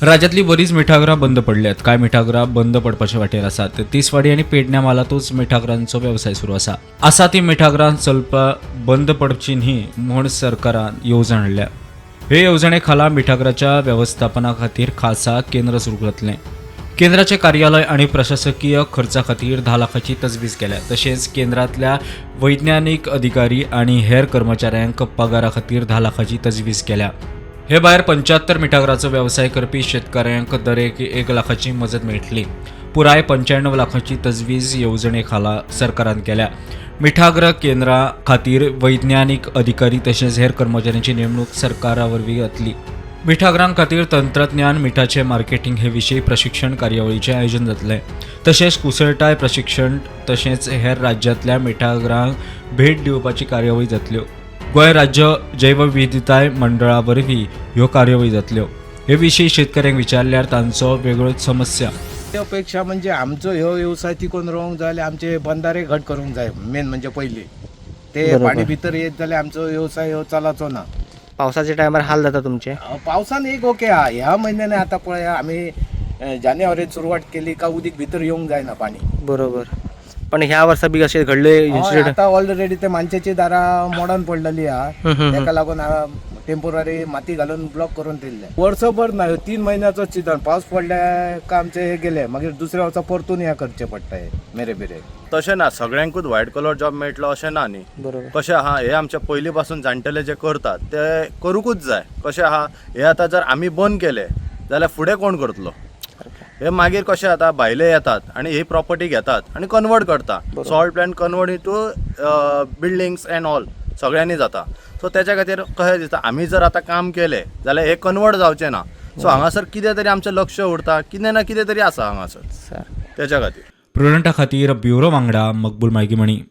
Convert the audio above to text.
राज्यांतली बरीच मिठागरां बंद पडल्यात. कांय मिठागरां बंद पडपाचे वाटेर आसात. तिसवाडी आनी पेडण्या म्हालांतूच मिठागरांचो वेवसाय सुरू आसा. आसा ती मिठागरां चलपा बंद पडची न्ही म्हूण सरकारान येवजण हाडल्या. हे येवजणे खाला मिठागराच्या वेवस्थापना खातीर खासा केंद्र सुरू जातलें. केंद्राचे कार्यालय आणि प्रशासकीय खर्चा खातीर 10 लाखाची तजवीज केल्या. तशेंच केंद्रांतल्या वैज्ञानिक अधिकारी आणि हेर कर्मचाऱ्यांक पगारा खातीर 10 लाखाची तजवीज केल्या. हे भायर 75 मिठागराचो वेवसाय करपी शेतकाऱ्यांक दरेक 1 लाखाची मजत मेळटली. पुराय 95 लाखाची तजवीज येवजणे खाला सरकारान केल्या. मिठागर केंद्रा खातीर वैज्ञानिक अधिकारी तशेंच हेर कर्मचाऱ्यांची नेमणूक सरकारा वरवीं जातली. मिठागरां खातीर तंत्रज्ञान, मिठाचें मार्केटिंग हे विशीं प्रशिक्षण कार्यावळीचें आयोजन जातलें. तशेंच कुशळटाय प्रशिक्षण तशेंच हेर राज्यांतल्या मिठागरांक भेट दिवपाची कार्यावळी जातल्यो. गोंय राज्य जैवविविधताय मंडळा वरवीं ह्यो कार्यावळी जातल्यो. हे विशीं शेतकऱ्यांक विचारल्यार तांचो वेगळ्योच समस्या. अपेक्षा म्हणजे आमचो ह्यो वेवसाय टिकोवन रावंक जाय जाल्यार आमचे बंधारे घट करूंक जाय मेन म्हणजे पयली ते पाणी भितर येत जाल्यार आमचो वेवसाय ह्यो चलाचो ना. पावसाच्या टायमार हाल जाता तुमचे? पावसान एक ओके हा, ह्या म्हयन्यान आतां पळय आमी जानेवारीत सुरवात केली का उदीक भितर येवंक जायना पाणी. बरोबर, पण ह्या वर्सा बी अशें घडले इन्सिडंट? आतां ऑलरेडी ते मानशेची दारां मोडून पडलेली हा, ताका लागून टेम्पोररी माती घालून ब्लॉक करून दिल्ले. वर्सभर ना, 3 म्हयन्याचो सिजन, पावस पडल्या का आमचे हे गेले, मागीर दुसऱ्या वर्सा परतून हे करचें पडटा हे मेरे बिरे. तशें ना, सगळ्यांकूच व्हायट कलर जॉब मेळटलो अशें ना न्ही. कशें आहा, हे आमचे पयलीं पासून जाणटेले जे करतात ते करूंकूच जाय. कशें आहा, हे आतां जर आमी बंद केले जाल्यार फुडें कोण करतलो? हे मागीर कशें जाता, भायले येतात आनी ही प्रॉपर्टी घेतात आनी कन्वर्ट करता. Salt plant convert into buildings and all सगळ्यांनी जाता. सो तेच्या खातीर कशें दिसता, आमी जर आतां काम केलें जाल्यार हे कन्वर्ट जावचें ना. सो हांगासर कितें तरी आमचें लक्ष उरता, कितें ना कितें तरी आसा हांगासर, तेच्या खातीर. प्रुडंटा खातीर ब्युरो वांगडा मकबूल मायगीमणी.